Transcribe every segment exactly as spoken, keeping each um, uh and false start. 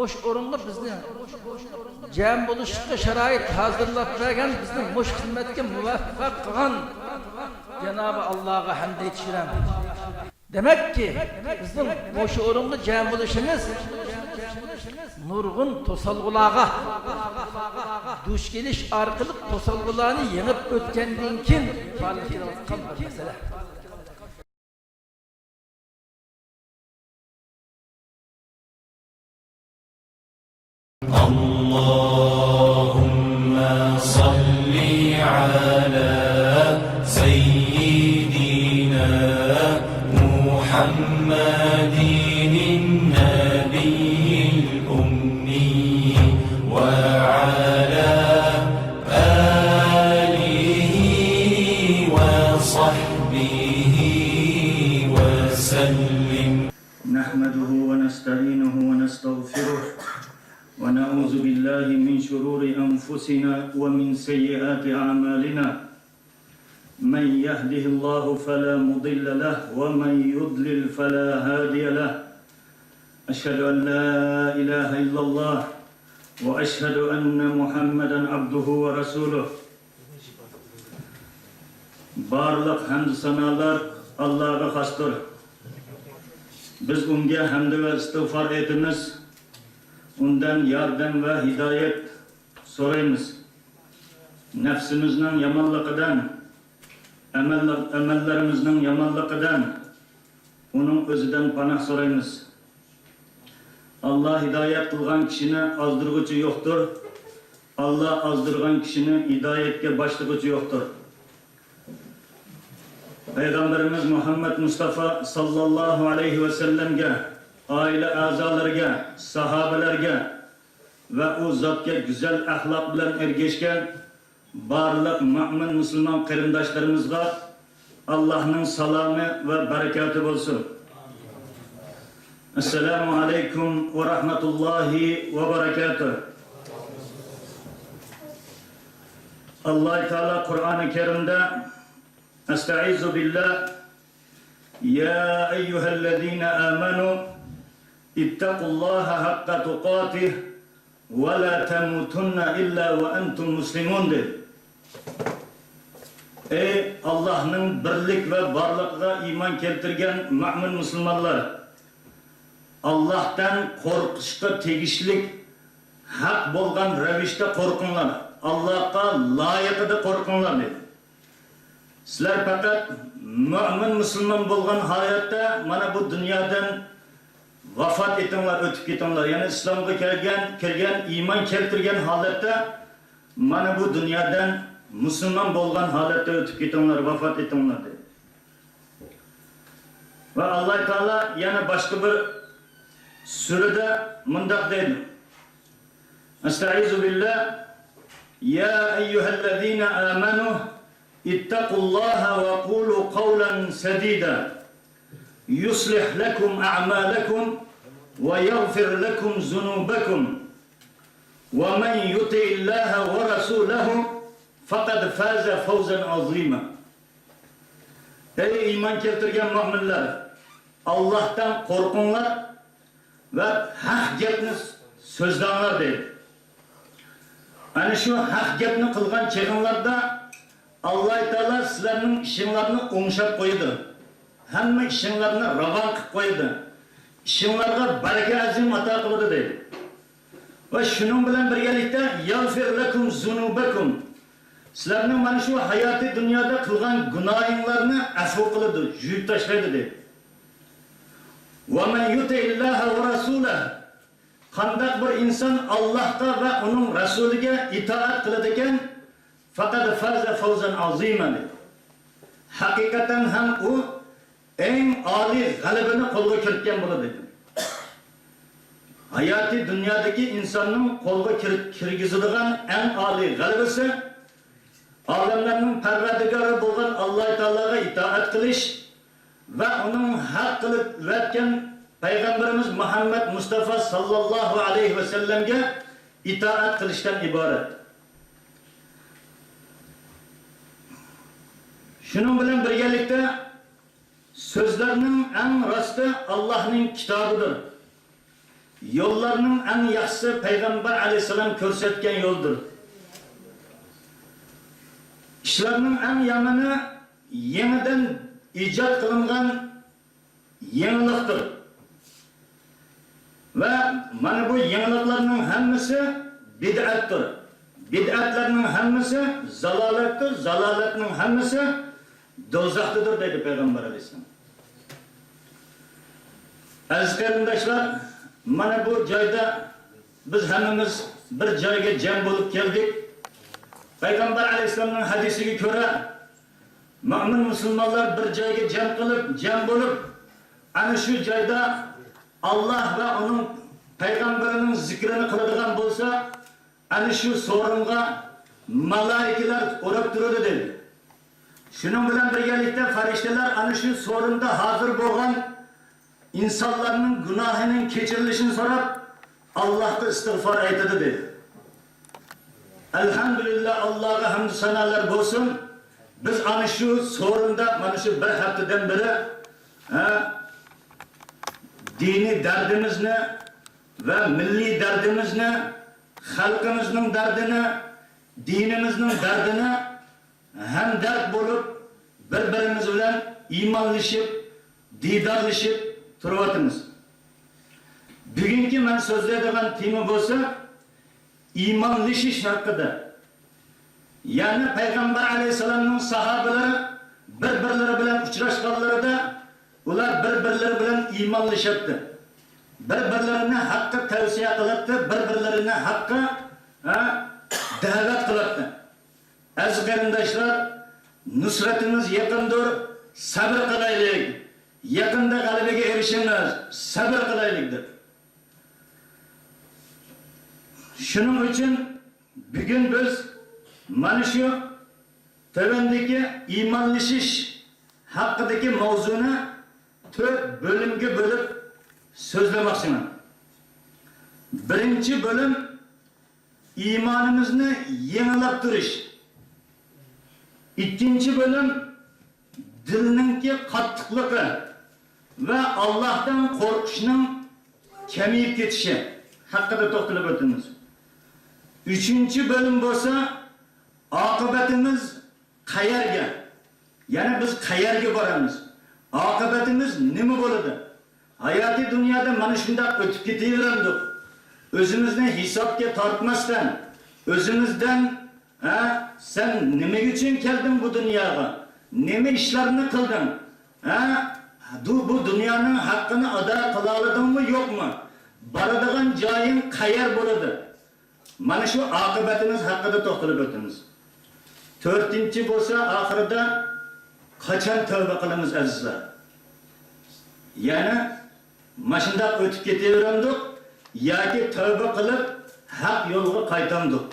مۇشۇ ئورۇنغا بىزنى جەم بولۇشقا شارائىت ھازىرلاپ بەرگەن، بىزنى مۇشۇ خىزمەتكە مۇۋەپپەق قىلغان جانابى ئاللاغا ھەمد ئېيتىشىمەن. دېمەككى، بىزنىڭ مۇشۇ ئورۇنغا جەم بولۇشىمىز نۇرغۇن توسالغۇلارغا دۇچ كېلىش ئارقىلىق، توسالغۇلارنى يېڭىپ ئۆتكەندىن كېيىن بارلىققا كېلىۋاتقان بىر مەسىلە. اللهم صل على سيدنا محمد النبي الأمي وعلى آله وصحبه وسلم. نحمده ونستعينه ونستغفره، ونعوذ بالله من شرور أنفسنا ومن سيئات أعمالنا. من يهده الله فلا مضل له، ومن يضلل فلا هادي له. أشهد أن لا إله إلا الله، وأشهد أن محمدا عبده ورسوله. بارلىق ھەمدۇ سانالار ئاللاغا خاستۇر. بىز ئۇنىڭغا ھەمدە ۋە ئىستىغپار ئېيتىمىز. ئۇندىن ياردەم ۋە ھىدايەت سورايمىز. نەپسىمىزنىڭ يامانلىقىدىن، ئەمەل-، ئەمەللىرىمىزنىڭ يامانلىقىدىن ئۇنىڭ ئۆزىدىن پاناھ سورايمىز. ئاللا ھىدايەت قىلغان كىشىنى ئازدۇرغۇچى يوقتۇر. ئاللا ئازدۇرغان كىشىنى ھىدايەتكە باشلىغۇچى يوقتۇر. پەيغەمبىرىمىز مۇھەممەد مۇستافا ساللاللاھۇ ئەلەيھى ۋەسەللەمگە، ئائىلە ئەزالىرىگە، ساھابىلەرگە ۋە ئۇ زاتقا گۈزەل ئەخلاق بىلەن ئەگەشكەن بارلىق مۆمىن مۇسۇلمان قېرىنداشلىرىمىزغا ئاللاھنىڭ سالامى ۋە بەرىكاتى بولسۇن. ئەسسالامۇ ئەلەيكۇم ۋە رەھمەتۇللاھى ۋە بەرىكاتۇھ. ئاللاھ تائالا قۇرئانى كەرىمدە، ئەستەئىزۇ بىللاھ، يا أيها الذين آمنوا اتقوا الله حق تقاته ولا تموتن إلا وأنتم مسلمون دېدى. ئەي ئاللاھنىڭ بىرلىك ۋە بارلىقىغا ئىمان كەلتۈرگەن مۆمىن مۇسۇلمانلار، ئاللاھتىن قورقۇشقا تېگىشلىك ھەق بولغان رەۋىشتە قورقۇڭلار. ئاللاھقا لايىقىدا قورقۇڭلار دېدى. سىلەر پەقەت مۆمىن مۇسۇلمان بولغان ھالەتتە مانا بۇ دۇنيادىن ۋافات ئېتىڭلار، ئۆتۈپ كېتىڭلار. يەنى ئىسلامغا كەلگەن، كىرگەن، ئىمان كەلتۈرگەن ھالەتتە مانا بۇ دۇنيادىن مۇسۇلمان بولغان ھالەتتە ئۆتۈپ كېتىڭلار، ۋافات ئېتىڭلار دېدى. ۋە ئاللاھ تائالا يەنە باشقا بىر سۈرىدە مۇنداق دەيدۇ. أستعيذ بالله. يا أيها الذين آمنوا اتقوا الله وقولوا قولا سديدا يصلح لكم أعمالكم ويغفر لكم ذنوبكم ومن يطع الله ورسوله فقد فاز فوزا عظيما. ئەي ئىمان كەلتۈرگەن مۆمىنلەر، ئاللاھتىن قورقۇڭلار ۋە ھەق گەپنى سۆزلەڭلار دەيدۇ. ئەنە شۇ ھەق گەپنى قىلغان چېغىڭلاردا ئاللاھ تائالا سىلەرنىڭ ئىشىڭلارنى ئوڭشاپ قويىدۇ. ھەممە ئىشىڭلارنى راۋان قىلىپ قويىدۇ. ئىشىڭلارغا بەرىكەت ئەزىم ئاتا قىلىدۇ دەيدۇ. ۋە شۇنىڭ بىلەن بىرگەلىكتە، يغفر لكم ذنوبكم، سىلەرنىڭ مانا شۇ ھاياتىي دۇنيادا قىلغان گۇناھىڭلارنى ئەفۇ قىلىدۇ، يۇيۇپ تاشلايدۇ دەيدۇ. ومن يطع الله ورسوله، قانداق بىر ئىنسان ئاللاھقا ۋە ئۇنىڭ رەسۇلىگە ئىتائەت قىلىدىكەن، فقد فاز فوزا عظيما دەيدۇ. ھەقىقەتەن ھەم ئۇ ئەڭ ئالىي غەلىبىنى قولغا كىرىتكەن بولىدۇ. ھاياتىي دۇنيادىكى ئىنساننىڭ قولغا كىر-، كىرگۈزىدىغان ئەڭ ئالىي غەلىبىسى ئالەملەرنىڭ پەرۋەردىگارى بولغان ئاللاھ تائالاغا ئىتائەت قىلىش ۋە ئۇنىڭ ھەق قىلىپ ۋەتكەن پەيغەمبىرىمىز مۇھەممەد مۇستافا ساللاللاھۇ ئەلەيھى ۋەسەللەمگە ئىتائەت قىلىشتىن ئىبارەت. شۇنىڭ بىلەن بىرگەلىكتە، سۆزلەرنىڭ ئەڭ راستى ئاللاھنىڭ كىتابىدۇر. يوللارنىڭ ئەڭ ياخشىسى پەيغەمبەر ئەلەيھىسسالام كۆرسەتكەن يولدۇر. ئىشلارنىڭ ئەڭ يامىنى يېڭىدىن ئىجاد قىلىنغان يېڭىلىقتۇر. ۋە مانا بۇ يېڭىلىقلارنىڭ ھەممىسى بىدئەتتۇر. بىدئەتلەرنىڭ ھەممىسى زالالەتتۇر، زالالەتنىڭ ھەممىسى دوزاختىدۇر دەيدۇ پەيغەمبەر ئەلەيھىسسالام. ئەزىز قېرىنداشلار، مانا بۇ جايدا بىز ھەممىمىز بىر جايغا جەم بولۇپ كەلدۇق. پەيغەمبەر ئەلەيھىسسالامنىڭ ھەدىسىگە كۆرە، مۆمىن مۇسۇلمانلار بىر جايغا جەم قىلىپ، جەم بولۇپ، ئەنە شۇ جايدا ئاللاھ ۋە ئۇنىڭ پەيغەمبىرىنىڭ زىكرىنى قىلىدىغان بولسا، ئەنە شۇ سورۇنغا مالائىكىلەر ئوراپ تۇرىدۇ دېدى. شۇنىڭ بىلەن بىرگەلىكتە، پەرىشتىلەر ئەنە شۇ سورۇندا ھازىر بولغان ئىنسانلارنىڭ گۇناھىنىڭ كەچۈرۈلۈشىنى سوراپ، ئاللاھقا ئىستىغپار ئېيتىدۇ دېدى. ئەلھەمدۇلىللاھ، ئاللاھقا ھەمدۇ سانالار بولسۇن. بىز ئەنە شۇ سورۇندا مانا شۇ بىر ھەپتىدىن بېرى، ھە، دىنىي دەردىمىزنى ۋە مىللىي دەردىمىزنى، خەلقىمىزنىڭ دەردىنى، دىنىمىزنىڭ دەردىنى ھەمدەرد بولۇپ، بىر-بىرىمىز بىلەن ئىمانلىشىپ، دىدارلىشىپ تۇرۇۋاتىمىز. بۈگۈنكى مەن سۆزلەيدىغان تېما بولسا، ئىمانلىشىش ھەققىدە. يەنى پەيغەمبەر ئەلەيھىسسالامنىڭ ساھابىلىرى بىر-بىرلىرى بىلەن ئۇچراشقانلىرىدا، ئۇلار بىر-بىرلىرى بىلەن ئىمانلىشاتتى. بىر-بىرلىرىنى ھەققە تەۋسىيە قىلاتتى، بىر-بىرلىرىنى ھەققە، ھە، دەۋەت قىلاتتى. ئەزىز قېرىنداشلار، نۇسرىتىمىز يېقىندۇر، سەۋر قىلايلىق. يېقىندا غەلىبىگە ئېرىشىمىز، سەۋر قىلايلىق دەپ. شۇنىڭ ئۈچۈن بۈگۈن بىز مانا شۇ تۆۋەندىكى ئىمانلىشىش ھەققىدىكى ماۋزۇنى تۆت بۆلۈمگە بۆلۈپ سۆزلىمەكچىمەن. بىرىنچى بۆلۈم، ئىمانىمىزنى يېڭىلاپ تۇرۇش. ئىككىنچى بۆلۈم، دىلنىڭكى قاتتىقلىقى ۋە ئاللاھتىن قورقۇشنىڭ كېمىيىپ كېتىشى ھەققىدە توختىلىپ ئۆتىمىز. ئۈچىنچى بۆلۈم بولسا، ئاقىۋىتىمىز قەيەرگە؟ يەنى بىز قەيەرگە بارىمىز؟ ئاقىۋىتىمىز نېمە بولىدۇ؟ ھاياتىي دۇنيادا مانا شۇنداق ئۆتۈپ كېتىۋېرەمدۇق؟ ئۆزىمىزنى ھېسابقا تارتماستىن، ئۆزىمىزدىن، ھە، سەن نېمە ئۈچۈن كەلدىڭ بۇ دۇنياغا؟ نېمە ئىشلارنى قىلدىڭ؟ ھە، بۇ، بۇ دۇنيانىڭ ھەققىنى ئادا قىلالىدىڭمۇ، يوقمۇ؟ بارىدىغان جايىڭ قەيەر بولىدۇ؟ مانا شۇ ئاقىۋىتىمىز ھەققىدە توختىلىپ ئۆتىمىز. تۆتىنچى بولسا، ئاخىرىدا قاچان تەۋبە قىلىمىز، ئەزىزلەر؟ يەنى ماشۇنداق ئۆتۈپ كېتىۋېرەمدۇق ياكى تەۋبە قىلىپ ھەق يولغا قايتامدۇق؟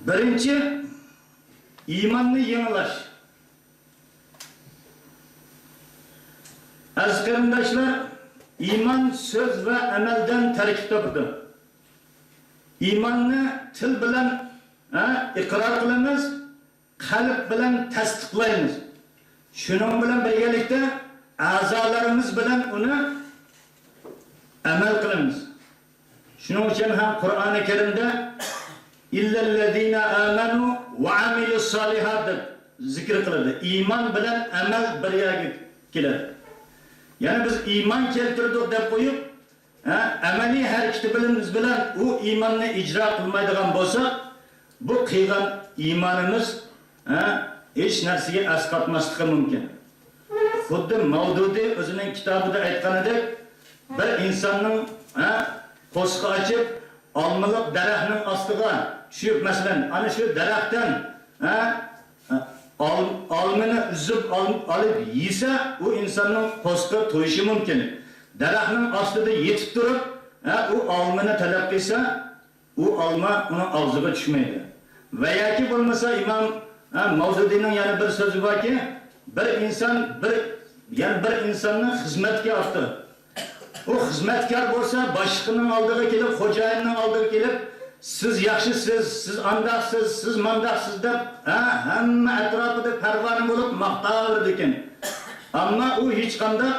بىرىنچى، ئىماننى يېڭىلاش. ئەزىز قېرىنداشلار، ئىمان سۆز ۋە ئەمەلدىن تەركىب تاپىدۇ. ئىماننى تىل بىلەن، ھە، ئىقرار قىلىمىز، قەلب بىلەن تەستىقلايمىز. شۇنىڭ بىلەن بىرگەلىكتە ئەزالىرىمىز بىلەن ئۇنى ئەمەل قىلىمىز. شۇنىڭ ئۈچۈن ھەم قۇرئانى كەرىمدە «ئىللەللەزىنە ئامەنۇ ۋە ئامىلۇسسالىھات» دەپ زىكىر قىلىدۇ. ئىمان بىلەن ئەمەل بىر يەرگە كېلىدۇ. يەنى بىز ئىمان كەلتۈردۇق دەپ قويۇپ، ھە، ئەمەلىي ھەرىكىتىمىز بىلەن ئۇ ئىماننى ئىجرا قىلمايدىغان بولساق، بۇ قىلغان ئىمانىمىز، ھە، ھېچ نەرسىگە ئەسقاتماسلىقى مۇمكىن. خۇددى مەۋدۇدى ئۆزىنىڭ كىتابىدا ئېيتقىنىدەك، بىر ئىنساننىڭ، ھە، قورسىقى ئاچىپ، ئالمىلىق دەرەخنىڭ ئاستىغا چۈشۈپ، مەسىلەن، ئانا شۇ دەرەختىن، ھە، ئال-، ئالمىنى ئۈزۈپ ئال-، ئالىپ يېسە، ئۇ ئىنساننىڭ قورسىقى تويۇشى مۇمكىن. دەرەخنىڭ ئاستىدا يېتىپ تۇرۇپ، ھە، ئۇ ئالمىنى تەلەپ قىلسا، ئۇ ئالما ئۇنىڭ ئاغزىغا چۈشمەيدۇ. ۋە ياكى بولمىسا ئىمام، ھە، ماۋزۇدىنىڭ يەنە بىر سۆزى باركى، بىر ئىنسان بىر، يەنى بىر ئىنساننى خىزمەتكە ئاپتۇ. ئۇ خىزمەتكار بولسا باشلىقىنىڭ ئالدىغا كېلىپ، خوجايىننىڭ ئالدىغا كېلىپ، سىز ياخشىسىز، سىز ئانداقسىز، سىز مانداقسىز دەپ، ھە، ھەممە ئەتراپىدا پەرۋانە بولۇپ ماختاۋېرىدىكەن. ئەمما ئۇ ھېچقانداق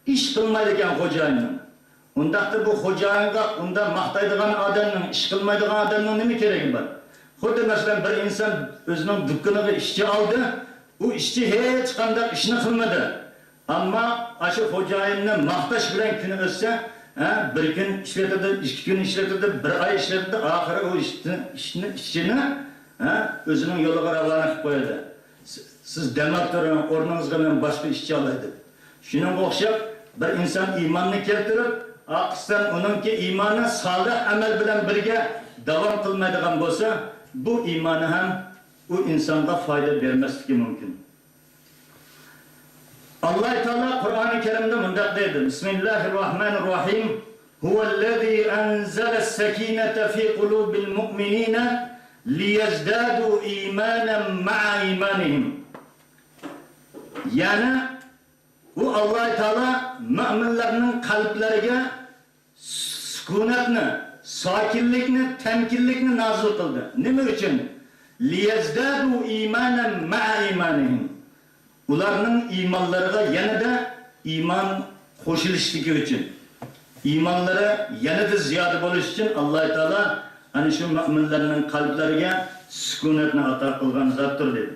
ئىش قىلمايدىكەن خوجايىننىڭ. ئۇنداقتا بۇ خوجايىنغا ئۇنداق ماختايدىغان ئادەمنىڭ، ئىش قىلمايدىغان ئادەمنىڭ نېمە كېرىكى بار؟ خۇددى مەسىلەن، بىر ئىنسان ئۆزىنىڭ دۇكىنىغا ئىشچى ئالدى، ئۇ ئىشچى ھېچقانداق ئىشنى قىلمىدى. ئەمما ئاشۇ خوجايىننى ماختاش بىلەن كۈنى ئۆتسە، ھە، بىر كۈن ئىشلىتىدۇ، ئىككى كۈن ئىشلىتىدۇ، بىر ئاي ئىشلىتىدۇ، ئاخىرى ئۇ ئىشنى، ئىشنى، ئىشچىنى، ھە، ئۆزىنىڭ يولىغا راۋانە قىلىپ قويىدۇ. سىز دەم ئېلىپ تۇرۇڭ، ئورنىڭىزغا مەن باشقا ئىشچى ئالاي دەپ. شۇنىڭغا ئوخشاپ، بىر ئىنسان ئىماننى كەلتۈرۈپ، ئاقىستان ئۇنىڭكى ئىمانى سالىھ ئەمەل بىلەن بىرگە داۋام قىلمايدىغان بولسا، بۇ ئىمانى ھەم ئۇ ئىنسانغا پايدا بەرمەسلىكى مۇمكىن. ئاللاھ تائالا قۇرئانى كەرىمدە مۇنداق دەيدۇ، بىسمىللاھىر راھمانىر راھىم، ھۇۋەللەزى ئەنزەلەس سەكىنەتە فى قۇلۇبىل مۇئمىنىنە لىيەزدادۇ ئىمانەن مەئە ئىمانىھىم. يەنى ئۇ ئاللاھ تائالا مۆمىنلەرنىڭ قەلبلىرىگە سۈكۈناتنى، ساكىنلىكنى، تەمكىنلىكنى نازىل قىلدى. نېمە ئۈچۈن؟ لىيەزدادۇ ئىمانەن مەئە ئىمانىھىم. ئۇلارنىڭ ئىمانلىرىغا يەنىدە ئىمان قوشۇلۇشلۇقى ئۈچۈن، ئىمانلىرى يەنىدە زىيادە بولۇش ئۈچۈن ئاللاھ تائالا ئەنە شۇ مۆمىنلەرنىڭ قەلبلىرىگە سۈكۈناتنى ئاتا قىلغان زاتتۇر، دېدى.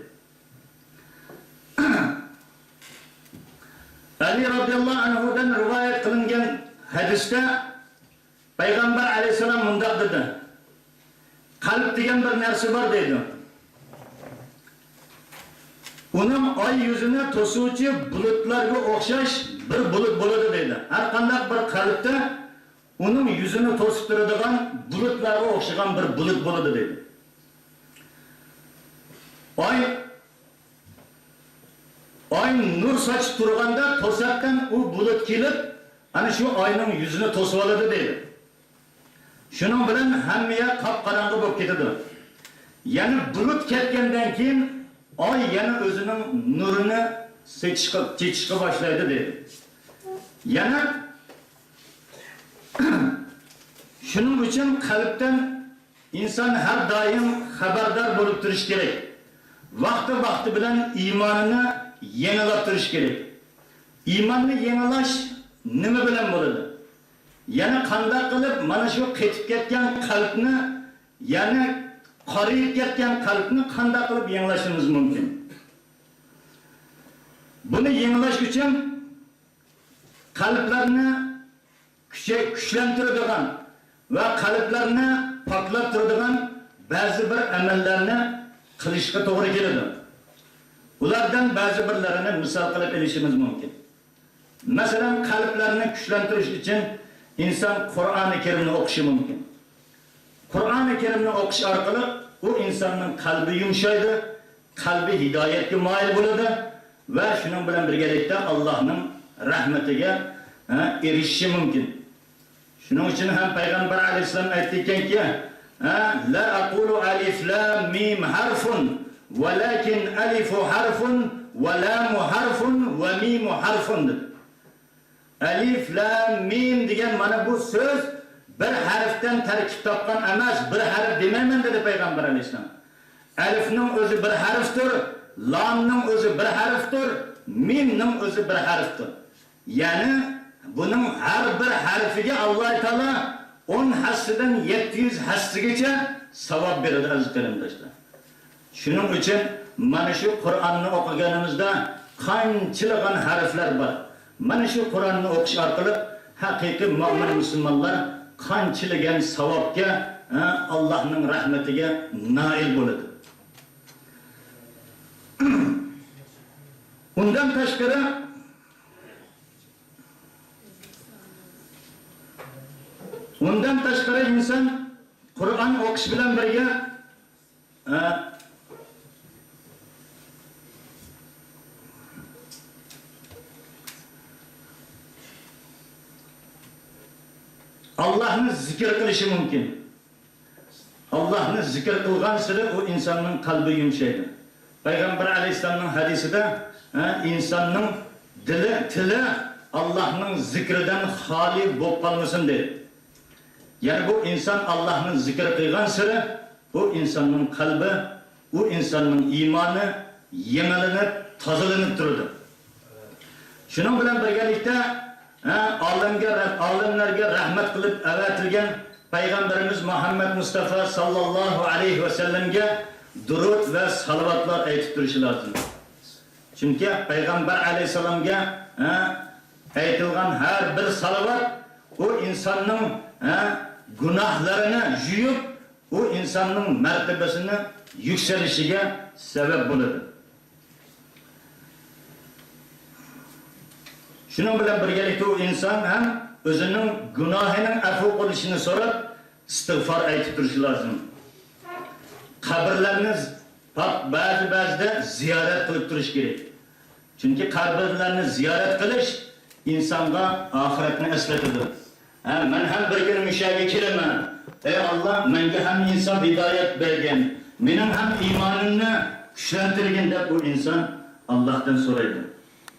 ئەلى رازىياللاھۇ ئەنھۇدىن رىۋايەت قىلىنغان ھەدىستە پەيغەمبەر ئەلەيھىسسالام مۇنداق دېدى، قەلب دېگەن بىر نەرسە بار دەيدۇ. ئۇنىڭ ئاي يۈزىنى توسۇۋچى بۇلۇتلارغا ئوخشاش بىر بۇلۇت بولىدۇ دەيدۇ. ھەر قانداق بىر قەلبتە ئۇنىڭ يۈزىنى توسۇپ تۇرىدىغان بۇلۇتلارغا ئوخشىغان بىر بۇلۇت بولىدۇ دەيدۇ. ئاي، ئاي نۇر ساچىپ تۇرغاندا توساتتىن ئۇ بۇلۇت كېلىپ، ئەنە شۇ ئاينىڭ يۈزىنى توسۇۋالىدۇ دەيدۇ. شۇنىڭ بىلەن ھەممە يەر قاپقاراڭغۇ بولۇپ كېتىدۇ. يەنى بۇلۇت كەتكەندىن كېيىن ئاي يەنە ئۆزىنىڭ نۇرىنى سېچىشقا، چېچىشقا باشلايدۇ دەيدۇ. يەنە شۇنىڭ ئۈچۈن قەلبتىن ئىنسان ھەر دائىم خەۋەردار بولۇپ تۇرۇشى كېرەك. ۋاقتى-ۋاقتى بىلەن ئىمانىنى يېڭىلاپ تۇرۇشى كېرەك. ئىماننى يېڭىلاش نېمە بىلەن بولىدۇ؟ يەنە قانداق قىلىپ مانا شۇ قېتىپ كەتكەن قەلبنى، يەنى قارىيىپ كەتكەن قەلبنى قانداق قىلىپ يېڭىلاشىمىز مۇمكىن؟ بۇنى يېڭىلاش ئۈچۈن قەلبلەرنى كۈچەي-، كۈچلەندۈرىدىغان ۋە قەلبلەرنى پاكلاپ تۇرىدىغان بەزى بىر ئەمەللەرنى قىلىشقا توغرا كېلىدۇ. بۇلاردىن بەزى بىرلىرىنى مىسال قىلىپ ئېلىشىمىز مۇمكىن. مەسىلەن، قەلبلەرنى كۈچلەندۈرۈش ئۈچۈن ئىنسان قۇرئانى كەرىمنى ئوقۇشى مۇمكىن. قۇرئانى كەرىمنى ئوقۇش ئارقىلىق ئۇ ئىنساننىڭ قەلبى يۇمشايدۇ، قەلبى ھىدايەتكە مايىل بولىدۇ ۋە شۇنىڭ بىلەن بىرگىلىكتە ئاللاھنىڭ رەھمىتىگە، ھە، ئېرىشىشى مۇمكىن. شۇنىڭ ئۈچۈن ھەم پەيغەمبەر ئەلەيھىسسالام ئېيتتىكەنكى، ھە، لا ئەقۇلۇ ئەلىف لام مىم ھەرفۇن، ۋەلەكىن ئەلىفۇ ھەرفۇن، ۋە لامۇ ھەرفۇن، ۋە مىمۇ ھەرفۇن، دېدى. ئەلىف، لام، مىم دېگەن مانا بۇ سۆز بىر ھەرپتىن تەركىب تاپقان ئەمەس، بىر ھەرپ دېمەيمەن، دېدى پەيغەمبەر ئەلەيھىسسالام. ئەلىفنىڭ ئۆزى بىر ھەرپتۇر، لامنىڭ ئۆزى بىر ھەرپتۇر، مىمنىڭ ئۆزى بىر ھەرپتۇر. يەنى بۇنىڭ ھەر بىر ھەرپىگە ئاللاھ تائالا ئون ھەسسىدىن يەتتە يۈز ھەسسىگىچە ساۋاب بېرىدۇ، ئەزىز قېرىنداشلار. شۇنىڭ ئۈچۈن مانا شۇ قۇرئاننى ئوقۇغىنىمىزدا قانچىلىغان ھەرپلەر بار. مانا شۇ قۇرئاننى ئوقۇش ئارقىلىق ھەقىقىي مۆمىن مۇسۇلمانلار قانچىلىگەن ساۋابقا، ھە، ئاللاھنىڭ رەھمىتىگە نائىل بولىدۇ. ئۇندىن تاشقىرى، ئۇندىن تاشقىرى ئىنسان قۇرئان ئوقۇش بىلەن بىرگە، ئە، ئاللاھنى زىكىر قىلىشى مۇمكىن. ئاللاھنى زىكىر قىلغانسېرى ئۇ ئىنساننىڭ قەلبى يۇمشايدۇ. پەيغەمبەر ئەلەيھىسسالامنىڭ ھەدىسىدە، ھە، ئىنساننىڭ دىلى، تىلى ئاللاھنىڭ زىكرىدىن خالىي بولۇپ قالمىسۇن، دېدى. يەنى بۇ ئىنسان ئاللاھنى زىكىر قىلغانسېرى، بۇ ئىنساننىڭ قەلبى، ئۇ ئىنساننىڭ ئىمانى يېڭىلىنىپ، تازىلىنىپ تۇرىدۇ. شۇنىڭ بىلەن بىرگىلىكتە، ھە، ئالەمگە رەھ-، ئالەملەرگە رەھمەت قىلىپ ئەۋەتىلگەن پەيغەمبىرىمىز مۇھەممەد مۇستافا ساللاللاھۇ ئەلەيھى ۋەسەللەمگە دۇرۇت ۋە سالىۋاتلار ئېيتىپ تۇرۇشى لازىم. چۈنكى پەيغەمبەر ئەلەيھىسسالامگە، ھە، ئېيتىلغان ھەر بىر سالىۋات ئۇ ئىنساننىڭ، ھە، گۇناھلىرىنى يۇيۇپ، ئۇ ئىنساننىڭ مەرتىۋىسىنى يۈكسىلىشىگە سەۋەب بولىدۇ. شۇنىڭ بىلەن بىرگىلىكتە ئۇ ئىنسان ھەم ئۆزىنىڭ گۇناھىنىڭ ئەپۇ قىلىشىنى سوراپ، ئىستىغفار ئېيتىپ تۇرۇشى لازىم. قەبرىلەرنى پاك، بەزى، بەزىدە زىيارەت قىلىپ تۇرۇش كېرەك. چۈنكى قەبرىلەرنى زىيارەت قىلىش ئىنسانغا ئاخىرەتنى ئەسلىتىدۇ. ھە، مەن ھەم بىر كۈنى مۇشۇ يەرگە كېلىمەن. ئەي ئاللا، مەنگە ھەم ئىنساپ، ھىدايەت بەرگىن، مېنىڭ ھەم ئىمانىمنى كۈچلەندۈرگىن دەپ ئۇ ئىنسان ئاللاھتىن سورايدۇ.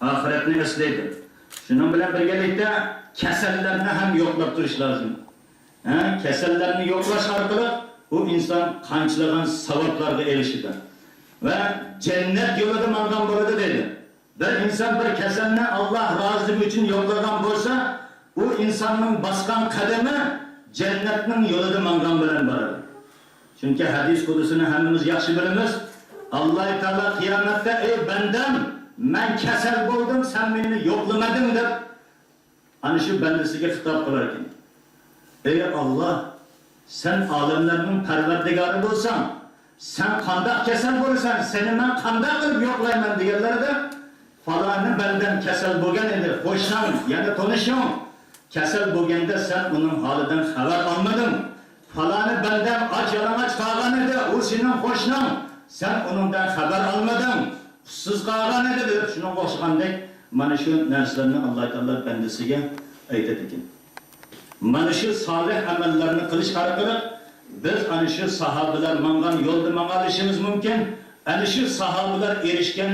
ئاخىرەتنى ئەسلەيدۇ. شۇنىڭ بىلەن بىرگىلىكتە كېسەللەرنى ھەم يوقلاپ تۇرۇش لازىم. ھە، كېسەللەرنى يوقلاش ئارقىلىق ئۇ ئىنسان قانچىلىغان ساۋابلارغا ئېرىشىدۇ ۋە جەننەت يولىدا ماڭغان بولىدۇ دەيدۇ. بىر ئىنسان بىر كېسەلنى ئاللا رازىلىقى ئۈچۈن يوقلىغان بولسا، ئۇ ئىنساننىڭ باسقان قەدىمى جەننەتنىڭ يولىدا ماڭغان بىلەن بارىدۇ. چۈنكى ھەدىس قۇدسىنى ھەممىمىز ياخشى بىلىمىز. ئاللا تائالا قىيامەتتە، ئەي بەندەم، مەن كېسەل بولدۇم، سەن مېنى يوقلىمىدىڭ دەپ، ئەنە شۇ بەندىسىگە خىتاب قىلاركەن. ئەي ئاللا، سەن ئالەملەرنىڭ پەرۋەردىگارى بولساڭ، سەن قانداق كېسەل بولىسەن؟ سېنى مەن قانداق قىلىپ يوقلايمەن؟ دېگەنلىرىدە، پالانى بەندەم كېسەل بولغان ئىدى، قوشناڭ، يەنى تونۇشۇڭ كېسەل بولغاندا سەن ئۇنىڭ ھالىدىن خەۋەر ئالمىدىڭ. پالانى بەندەم ئاچ يالىڭاچ قالغان ئىدى، ئۇ سېنىڭ قوشناڭ، سەن ئۇنىڭدىن خەۋەر ئالمىدىڭ. ئۇسسىز قالغان ئىدى دەپ شۇنىڭغا ئوخشىغاندەك، مانا شۇ نەرسىلەرنى ئاللا تائالا بەندىسىگە ئېيتىدىكەن. مانا شۇ سالىھ ئەمەللەرنى قىلىش ئارقىلىق بىز ئەنە شۇ ساھابىلەر ماڭغان يولدا ماڭالىشىمىز مۇمكىن، ئەنە شۇ ساھابىلەر ئېرىشكەن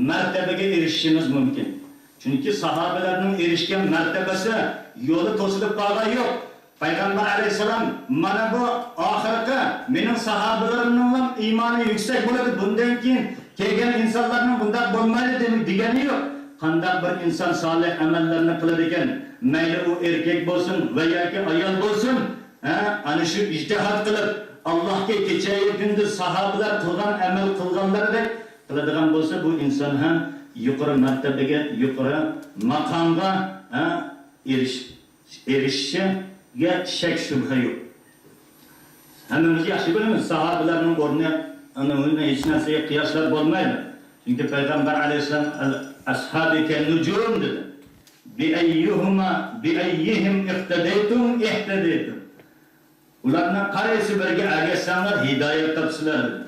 مەرتەبىگە ئېرىشىشىمىز مۇمكىن. چۈنكى ساھابىلەرنىڭ ئېرىشكەن مەرتەبىسى يولى توسۇلۇپ قالغان يوق. پەيغەمبەر ئەلەيھىسسالام، مانا بۇ ئاخىرقى مېنىڭ ساھابىلىرىمنىڭلا ئىمانى يۈكسەك بولىدۇ، بۇندىن كېيىن كەلگەن ئىنسانلارنىڭ بۇنداق بولمايدۇ دېم-، دېگەنى يوق. قانداق بىر ئىنسان سالىھ ئەمەللەرنى قىلىدىكەن، مەيلى ئۇ ئەركەك بولسۇن ۋە ياكى ئايال بولسۇن، ھە، ئەنە شۇ ئىجتىھات قىلىپ، ئاللاھقا كېچەيۇ كۈندۈز ساھابىلەر قىلغان ئەمەل قىلغانلىرىدەك قىلىدىغان بولسا، بۇ ئىنسان ھەم يۇقىرى مەرتەبىگە، يۇقىرى ماقامغا، ھە، ئېرىش-، ئېرىشىشىگە شەك-شۈبھە يوق. ھەممىمىز ياخشى بىلىمىز، ساھابىلەرنىڭ ئورنى، ئۇنى ھېچ نەرسىگە قىياسلاپ بولمايدۇ. چۈنكى پەيغەمبەر ئەلەيھىسسالام، «ئەل-، ئەسھابى كەننۇجۇم» دېدى. «بىئەييىھىما، بىئەييىھىم ئىقتەدەيتۇم ئىھتەدەيتۇم.» ئۇلارنىڭ قايسى بىرىگە ئەگەشسەڭلار، ھىدايەت تاپىسىلەر دېدى.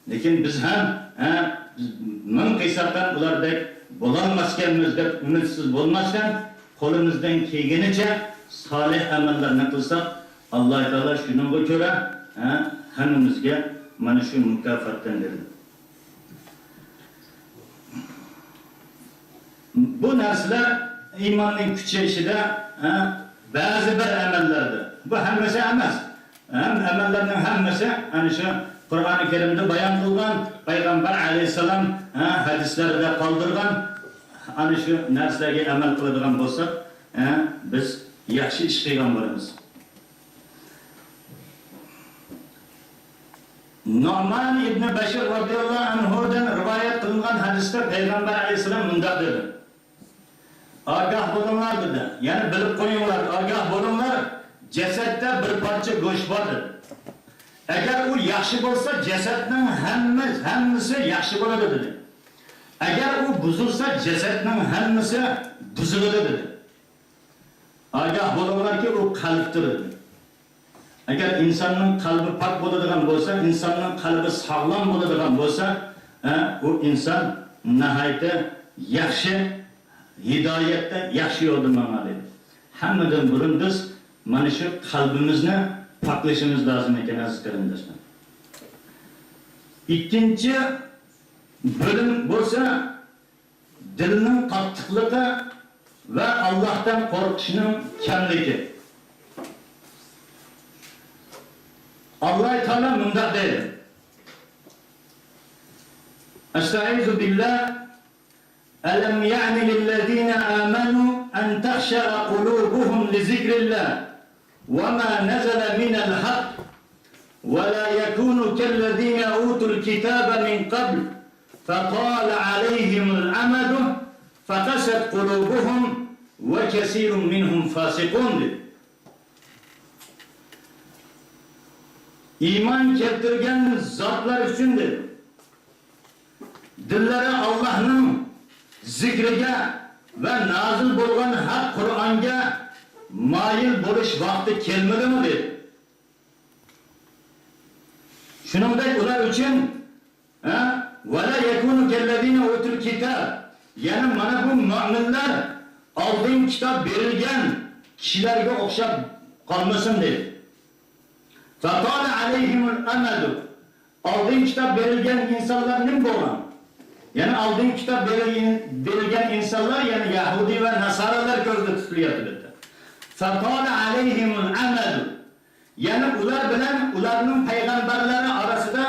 لېكىن بىز ھەم، ھە، بىز مىڭ قىلساق ھەم ئۇلاردەك بولالماسكەنمىز دەپ ئۈمىدسىز بولماستىن، قولىمىزدىن كەلگىنىچە سالىھ ئەمەللەرنى قىلساق، ئاللا تائالا شۇنىڭغا كۆرە، ھە، ھەممىمىزگە مانا شۇ مۇكاپاتتىن بېرىدۇ. بۇ نەرسىلەر ئىماننىڭ كۈچىيىشىدە، ھە، بەزى بىر ئەمەللەردە. بۇ ھەممىسى ئەمەس. ھەم ئەمەللەرنىڭ ھەممىسى ئەنە شۇ قۇرئانى كەرىمدە بايان قىلغان پەيغەمبەر ئەلەيھىسسالام، ھە، ھەدىسلەردە قالدۇرغان ئەنە شۇ نەرسىلەرگە ئەمەل قىلىدىغان بولساق، ھە، بىز ياخشى ئىش قىلغان بولىمىز. نۇئمان ئىبنى بەشىر رازىياللاھۇ ئەنھۇدىن رىۋايەت قىلىنغان ھەدىستە پەيغەمبەر ئەلەيھىسسالام مۇنداق دېدى: «ئاگاھ بولۇڭلار» دېدى. يەنى بىلىپ قويۇڭلار، ئاگاھ بولۇڭلار، جەسەتتە بىر پارچە گۆش بار دېدى. ئەگەر ئۇ ياخشى بولسا، جەسەتنىڭ ھەممە، ھەممىسى ياخشى بولىدۇ دېدى. ئەگەر ئۇ بۇزۇلسا، جەسەتنىڭ ھەممىسى بۇزۇلىدۇ دېدى. ئاگاھ بولۇڭلاركى، ئۇ قەلبتۇر دېدى. ئەگەر ئىنساننىڭ قەلبى پاك بولىدىغان بولسا، ئىنساننىڭ قەلبى ساغلام بولىدىغان بولسا، ھە، ئۇ ئىنسان ناھايىتى ياخشى ھىدايەتتە، ياخشى يولدا ماڭىدۇ. ھەممىدىن بۇرۇن بىز مانا شۇ قەلبىمىزنى پاكلىشىمىز لازىم ئىكەن، ئەزىز قېرىنداشلار. ئىككىنچى بۆلۈم بولسا، دىلنىڭ قاتتىقلىقى ۋە ئاللاھتىن قورقۇشنىڭ كەملىكى. ئاللاھ تائالا مۇنداق دەيدۇ: ئەستەئىزۇ بىللاھ، ئەلەم يەئنى لىللەزىنە ئامەنۇ أن تخشع قلوبهم لذكر الله وما نزل من الحق ولا يكونوا كالذين أوتوا الكتاب من قبل فطال عليهم الأمد فقست قلوبهم وكثير منهم فاسقون, dedi. ئىمان كەلتۈرگەن زاتلار ئۈچۈن، dedi. دىللىرى ئاللاھنىڭ زىكرىگە ۋە نازىل بولغان ھەق قۇرئانغا مايىل بولۇش ۋاقتى كەلمىدىمۇ دېدى. شۇنىڭدەك ئۇلار ئۈچۈن، ھە، ولا يكونوا كالذين أوتوا الكتاب، يەنى مانا بۇ مۆمىنلەر ئالدىن كىتاب بېرىلگەن كىشىلەرگە ئوخشاپ قالمىسۇن دېدى. فطال عليهم الأمد. ئالدىن كىتاب بېرىلگەن ئىنسانلار نېمە بولغان؟ يەنى ئالدىن كىتاب بېرىلگەن، بېرىلگەن ئىنسانلار، يەنى يەھۇدىي ۋە ناسارالار كۆزدە تۇتۇلۇۋاتىدۇ. فطال عليهم الأمد. يەنى ئۇلار بىلەن ئۇلارنىڭ پەيغەمبەرلىرى ئارىسىدا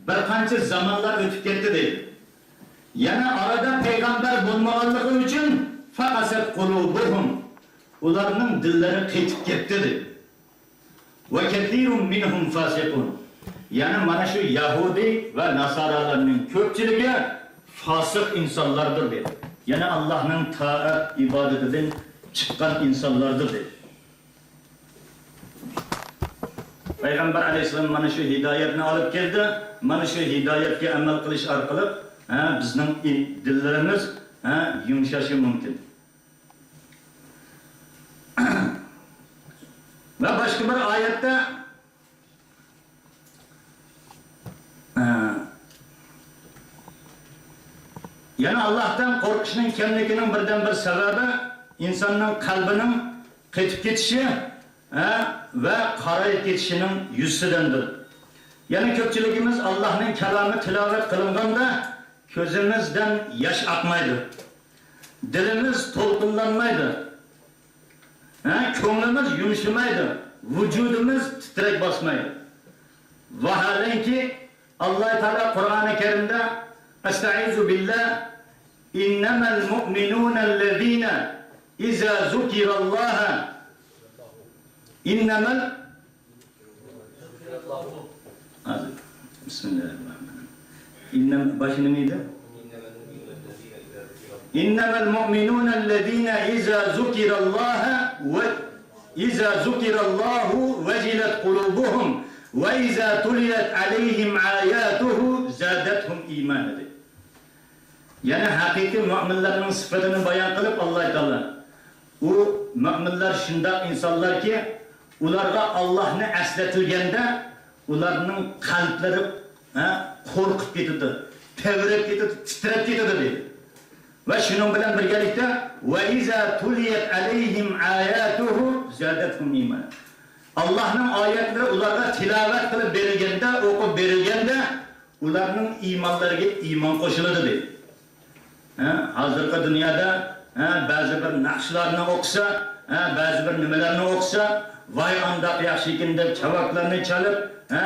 بىر قانچە زامانلار ئۆتۈپ كەتتى دەيدۇ. يەنى ئارىدا پەيغەمبەر بولمىغانلىقى ئۈچۈن فقست قلوبهم. ئۇلارنىڭ دىللىرى قېتىپ كەتتى دەيدۇ. وكثير منهم فاسقون. يەنى مانا شۇ يەھۇدىي ۋە ناسارالارنىڭ كۆپچىلىكى فاسىق ئىنسانلاردۇر دەيدۇ. يەنى ئاللاھنىڭ تائەت ئىبادىتىدىن چىققان ئىنسانلاردۇر دەيدۇ. پەيغەمبەر ئەلەيھىسسالام مانا شۇ ھىدايەتنى ئالىپ كەلدى. مانا شۇ ھىدايەتكە ئەمەل قىلىش ئارقىلىق، ھە، بىزنىڭ ئى-، دىللىرىمىز، ھە، يۇمشاشى مۇمكىن. ۋە باشقا بىر ئايەتتە، ئە، يەنە ئاللاھتىن قورقۇشنىڭ كەملىكىنىڭ بىردىنبىر سەۋەبى ئىنساننىڭ قەلبىنىڭ قېتىپ كېتىشى، ھە، ۋە قارايىپ كېتىشىنىڭ يۈزىسىدىندۇر. يەنە كۆپچىلىكىمىز ئاللاھنىڭ كالامى تىلاۋەت قىلىنغاندا كۆزىمىزدىن ياش ئاقمايدۇ. دىلىمىز تولقۇنلانمايدۇ. ھە، كۆڭلىمىز يۇمشىمايدۇ. ۋۇجۇدىمىز تىترەك باسمايدۇ. ۋاھالەنكى، ئاللاھ تائالا قۇرئانى كەرىمدە، أستعيذ بالله، إنما المؤمنون الذين إذا ذكر الله، إنما ھازىر. بسم الله الرحمن الرحيم. ئىننەم-، باشى نېمە ئىدى؟ إنما المؤمنون الذين إذا ذكر الله و-، إذا ذكر الله وجلت قلوبهم وإذا تليت عليهم آياته زادتهم إيمانا دەيدۇ. يەنە ھەقىقىي مۆمىنلەرنىڭ سۈپىتىنى بايان قىلىپ، ئاللاھ تائالا، ئۇ مۆمىنلەر شۇنداق ئىنسانلاركى، ئۇلارغا ئاللاھنى ئەسلىتىلگەندە، ئۇلارنىڭ قەلبلىرى، ھە، قورقۇپ كېتىدۇ، تەۋرەپ كېتىدۇ، تىترەپ كېتىدۇ دەيدۇ. ۋە شۇنىڭ بىلەن بىرگىلىكتە، وإذا تليت عليهم آياته زادتهم إيمانا. ئاللاھنىڭ ئايەتلىرى ئۇلارغا تىلاۋەت قىلىپ بېرىلگەندە، ئوقۇپ بېرىلگەندە، ئۇلارنىڭ ئىمانلىرىغا ئىمان قوشۇلىدۇ دەيدۇ. ھە، ھازىرقى دۇنيادا، ھە، بەزى بىر ناخشىلارنى ئوقۇسا، ھە، بەزى بىر نېمىلەرنى ئوقۇسا، ۋاي ئانداق ياخشىكەن دەپ چاۋاكلارنى چېلىپ، ھە،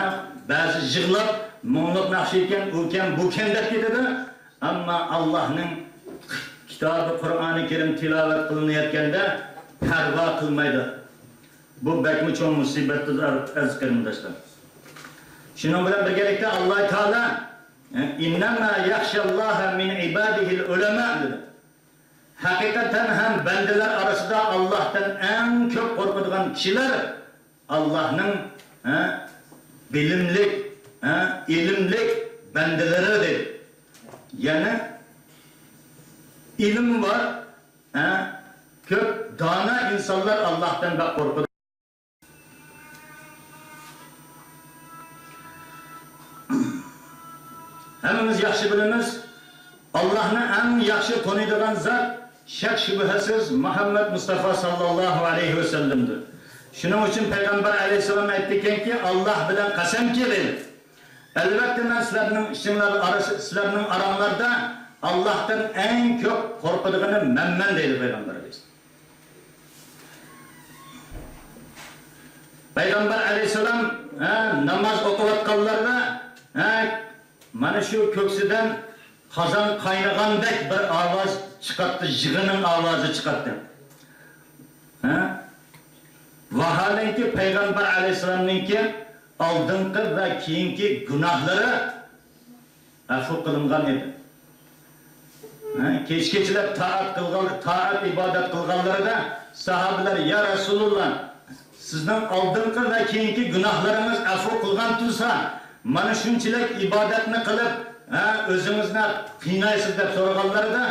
بەزى يىغلاپ، مۇڭلۇق ناخشىكەن، ئۇكەن، بۇكەن دەپ كېتىدۇ. ئەمما ئاللاھنىڭ كىتابى قۇرئانى كەرىم تىلاۋەت قىلىنىۋاتقاندا پەرۋا قىلمايدۇ. بۇ بەكمۇ چوڭ مۇسىبەتتۇر، ئەزىز قېرىنداشلار. شۇنىڭ بىلەن بىرگىلىكتە ئاللاھ تائالا، «إنما يخشى الله من عباده العلماء» دېدى. ھەقىقەتەن ھەم بەندىلەر ئارىسىدا ئاللاھتىن ئەڭ كۆپ قورقىدىغان كىشىلەر ئاللاھنىڭ، ھە، بىلىملىك، ھە، ئىلىملىك بەندىلىرى دېدى. يەنى ئىلىم بار، ھە، كۆپ دانا ئىنسانلار ئاللاھتىن بەك قورقىدۇ. ھەممىمىز ياخشى بىلىمىز، ئاللاھنى ئەڭ ياخشى تونۇيدىغان زات شەك-شۈبھىسىز مۇھەممەد مۇستافا ساللاللاھۇ ئەلەيھى ۋەسەللەمدۇر. شۇنىڭ ئۈچۈن پەيغەمبەر ئەلەيھىسسالام ئەيتتىكەنكى، ئاللاھ بىلەن قەسەمكى، دەيدۇ، ئەلۋەتتە، مەن سىلەرنىڭ ئىچىڭلار ئارىسى-، سىلەرنىڭ ئاراڭلاردا ئاللاھتىن ئەڭ كۆپ قورقىدىغىنى مەنمەن، دەيدۇ پەيغەمبەر ئەلەيھىسسالام. پەيغەمبەر ئەلەيھىسسالام، ھە، ناماز ئوقۇۋاتقانلاردا، ھە، مانا شۇ كۆكسىدىن قازان قاينىغاندەك بىر ئاۋاز چىقاتتى، يىغىنىڭ ئاۋازى چىقاتتى. ۋاھالەنكى، پەيغەمبەر ئەلەيھىسسالامنىڭكى ئالدىنقى ۋە كېيىنكى گۇناھلىرى ئەفۇ قىلىنغان ئىدى. ھە، كەچ-كېچىلەپ تائەت قىلغان، تائەت ئىبادەت قىلغانلىرىدا ساھابىلەر: «يا رەسۇلۇللا، سىزنىڭ ئالدىنقى ۋە كېيىنكى گۇناھلىرىڭىز ئەفۇ قىلغان تۇرسا، مانا شۇنچىلىك ئىبادەتنى قىلىپ، ھە، ئۆزىڭىزنى قىينايسىز» دەپ سورىغانلىرىدا،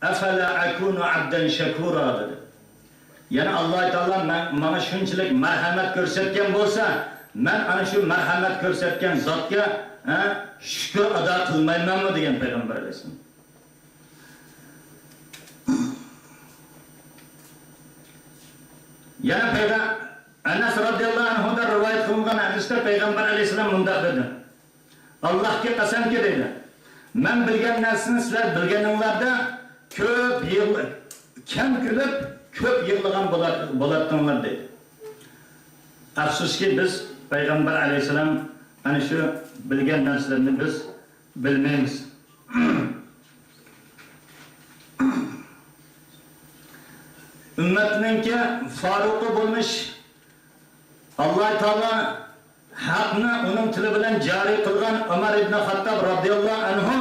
«ئەفەلا ئەكۇنۇ ئەبدەن شەكۇرا» دېدى. يەنى ئاللاھ تائالا مەن، ماڭا شۇنچىلىك مەرھەمەت كۆرسەتكەن بولسا، مەن ئانا شۇ مەرھەمەت كۆرسەتكەن زاتقا، ھە، شۈكۈر ئادا قىلمايمەنمۇ دېگەن پەيغەمبەر ئەلەيھىسسالام. يەنە پەيغە-، ئەنەس رازىياللاھۇ ئەنھۇدىن رىۋايەت قىلىنغان ھەدىستە پەيغەمبەر ئەلەيھىسسالام مۇنداق دېدى: «ئاللاھقا قەسەمكى، دېدى، مەن بىلگەن نەرسىنى سىلەر بىلگىنىڭلاردا كۆپ يىغلا-، كەم كۈلۈپ، كۆپ يىغلىغان بولار، بولاتتىڭلار» دېدى. ئەپسۇسكى، بىز پەيغەمبەر ئەلەيھىسسالام ئەنە شۇ بىلگەن نەرسىلەرنى بىز بىلمەيمىز. ئۈممەتنىڭكى فاروقى بولمىش، ئاللاھ تائالا ھەقنى ئۇنىڭ تىلى بىلەن جارى قىلغان ئۆمەر ئىبنى خاتتاب رازىياللاھۇ ئەنھۇ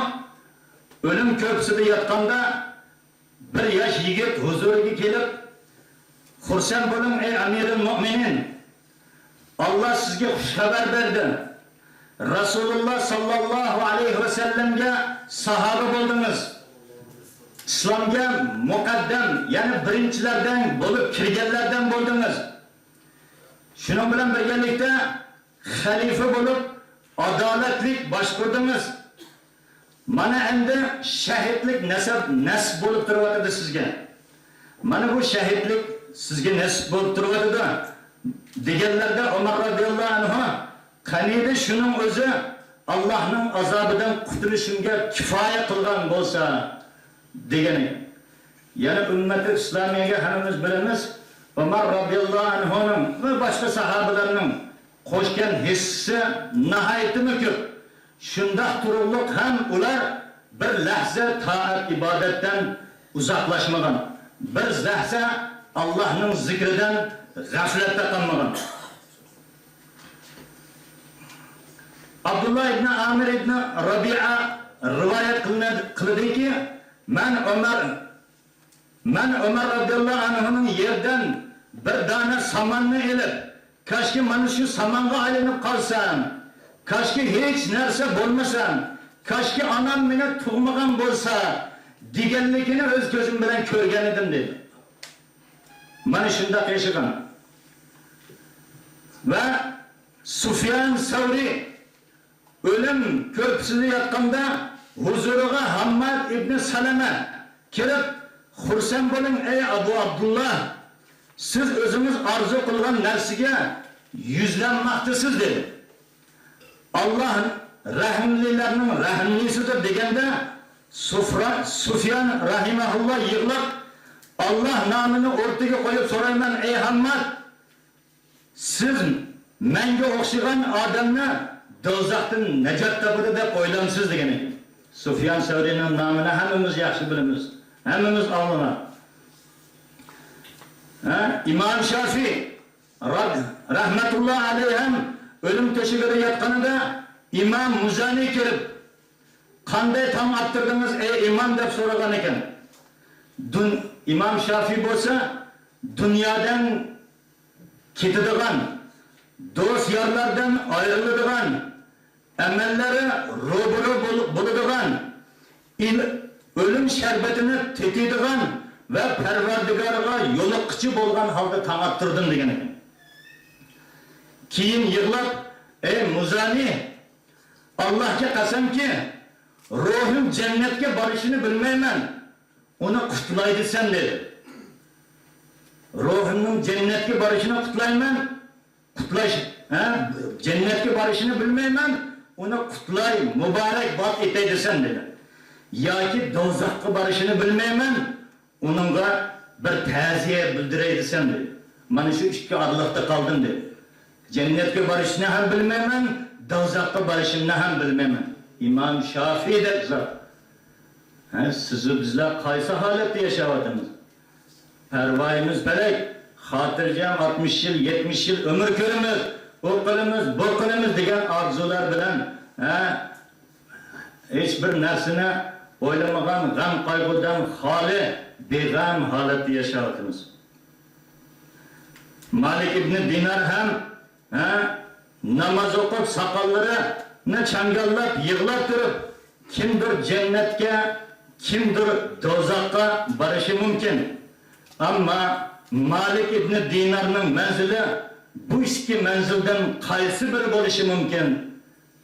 ئۆلۈم كۆرپىسىدە ياتقاندا، بىر ياش يىگىت ھۇزۇرىغا كېلىپ، «خۇرسەن بولۇڭ، ئەي ئەمىرۇل مۆمىنىن! ئاللاھ سىزگە خۇش خەۋەر بەردى. رەسۇلۇللاھ ساللاللاھۇ ئەلەيھى ۋەسەللەمگە ساھابە بولدىڭىز. ئىسلامغا مۇقەددەم، يەنى بىرىنچىلەردىن بولۇپ كىرگەنلەردىن بولدىڭىز. شۇنىڭ بىلەن بىرگەلىكتە، خەلىپە بولۇپ، ئادالەتلىك باشقۇردىڭىز. مانا ئەمدى شەھىدلىك نەسەب، نەسىپ بولۇپ تۇرۇۋاتىدۇ سىزگە. مانا بۇ شەھىدلىك سىزگە نەسىپ بولۇپ تۇرۇۋاتىدۇ» دېگەنلەردە، ئۆمەر رازىياللاھۇ ئەنھۇ: «قېنىدى شۇنىڭ ئۆزى ئاللاھنىڭ ئازابىدىن قۇتۇلۇشۇمغا كۇپايە قىلغان بولسا» دېگەن ئىكەن. يەنى ئۈممەتى ئىسلامىيەگە ھەممىمىز بىلىمىز، ئۆمەر رازىياللاھۇ ئەنھۇنىڭ ۋە باشقا ساھابىلەرنىڭ قوشقان ھېسسىسى ناھايىتىمۇ كۆپ. شۇنداق تۇرۇقلۇق ھەم ئۇلار بىر لەھزە تائەت ئىبادەتتىن ئۇزاقلاشمىغان، بىر لەھزە ئاللاھنىڭ زىكرىدىن غەفلەتتە قالمىغان. ئابدۇللا ئىبنى ئامىر ئىبنى رەبىئە رىۋايەت قىلىنە-، قىلىدۇكى، مەن ئۆمەر، مەن ئۆمەر رازىياللاھۇ ئەنھۇنىڭ يەردىن بىر دانە ساماننى ئېلىپ، «كاشكى مانا شۇ سامانغا ئايلىنىپ قالسام، كاشكى ھېچ نەرسە بولمىسام، كاشكى ئانام مېنى تۇغمىغان بولسا» دېگەنلىكىنى ئۆز كۆزۈم بىلەن كۆرگەن ئىدىم، دېدى. مانا شۇنداق ياشىغان. ۋە سۇفيان سەۋرى ئۆلۈم كۆرپىسىدە ياتقاندا، ھۇزۇرىغا ھامماد ئىبنى سەلەمە كىرىپ، «خۇرسەن بولۇڭ، ئەي ئەبۇ ئابدۇللا! سىز ئۆزىڭىز ئارزۇ قىلغان نەرسىگە يۈزلەنمەكتىسىز» دېدى. «ئاللاھ رەھىملىلەرنىڭ رەھىملىسىدۇر» دېگەندە، سۇفرا-، سۇفيان رەھىمەھۇللا يىغلاپ، «ئاللاھ نامىنى ئوتتۇرىغا قويۇپ سورايمەن، ئەي ھامماد! سىز مەڭگە ئوخشىغان ئادەمنى دوزاختىن نەجات تاپىدۇ دەپ ئويلامسىز؟» دېگەن ئىكەن. سۇفيان سەۋرىنىڭ نامىنى ھەممىمىز ياخشى بىلىمىز، ھەممىمىز ئاڭلىغان. ھە، ئىمام شافىي رەھمەتۇللا ئەلەيھىم ئۆلۈم تۆشىكىدە ياتقىنىدا ئىمام مۇزانى كىرىپ، «قانداق تاڭ ئاتتۇردىڭىز، ئەي ئىمام؟» دەپ سورىغان ئىكەن. دۇن-، ئىمام شافىي بولسا، دۇنيادىن كېتىدىغان، دوست-يارلاردىن ئايرىلىدىغان، ئەمەللىرى روبىرو بول-، بولىدىغان، ئىل-، ئۆلۈم شەربىتىنى تېتىيدىغان ۋە پەرۋەردىگارىغا يولۇققۇچى بولغان ھالدا تاڭ ئاتتۇردۇم، دېگەن ئىكەن. كېيىن يىغلاپ، ئەي مۇزانى، ئاللاھقا قەسەمكى، روھۇم جەننەتكە بارىشىنى بىلمەيمەن، ئۇنى قۇتلاي دېسەم، دېدى. روھۇمنىڭ جەننەتكە بارىشىنى قۇتلايمەن، قۇتلاش، ھە، جەننەتكە بارىشىنى بىلمەيمەن، ئۇنى قۇتلاي، مۇبارەكباد ئېتەي دېسەم، دېدى. ياكى دوزاخقا بارىشىنى بىلمەيمەن، ئۇنىڭغا بىر تەزىيە بىلدۈرەي دېسەم، دېدى. مانا شۇ ئىككى ئارىلىقتا قالدىم، دېدى. جەننەتكە بارىشىنى ھەم بىلمەيمەن، دوزاخقا بارىشىمنى ھەم بىلمەيمەن. ئىمام شافىيدەك زات. ھە، سىزۇ بىزلەر قايسى ھالەتتە ياشاۋاتىمىز؟ پەرۋايىمىز پەلەك، خاتىرجەم ئاتمىش يىل، يەتمىش يىل ئۆمۈر كۆرىمىز، ئۇ قىلىمىز، بۇ قىلىمىز دېگەن ئارزۇلار بىلەن، ھە، ھېچ بىر نەرسىنى ئويلىمىغان، غەم-قايغۇدىن خالىي، بىغەم ھالەتتە ياشاۋاتىمىز. مالىك ئىبنى دىنار ھەم، ھە، ناماز ئوقۇپ، ساقاللىرىنى چاڭگاللاپ، يىغلاپ تۇرۇپ، كىمدۇر جەننەتكە، كىمدۇر دوزاخقا بارىشى مۇمكىن. ئەمما مالىك ئىبنى دىنارنىڭ مەنزىلى بۇ ئىككى مەنزىلدىن قايسى بىرى بولۇشى مۇمكىن؟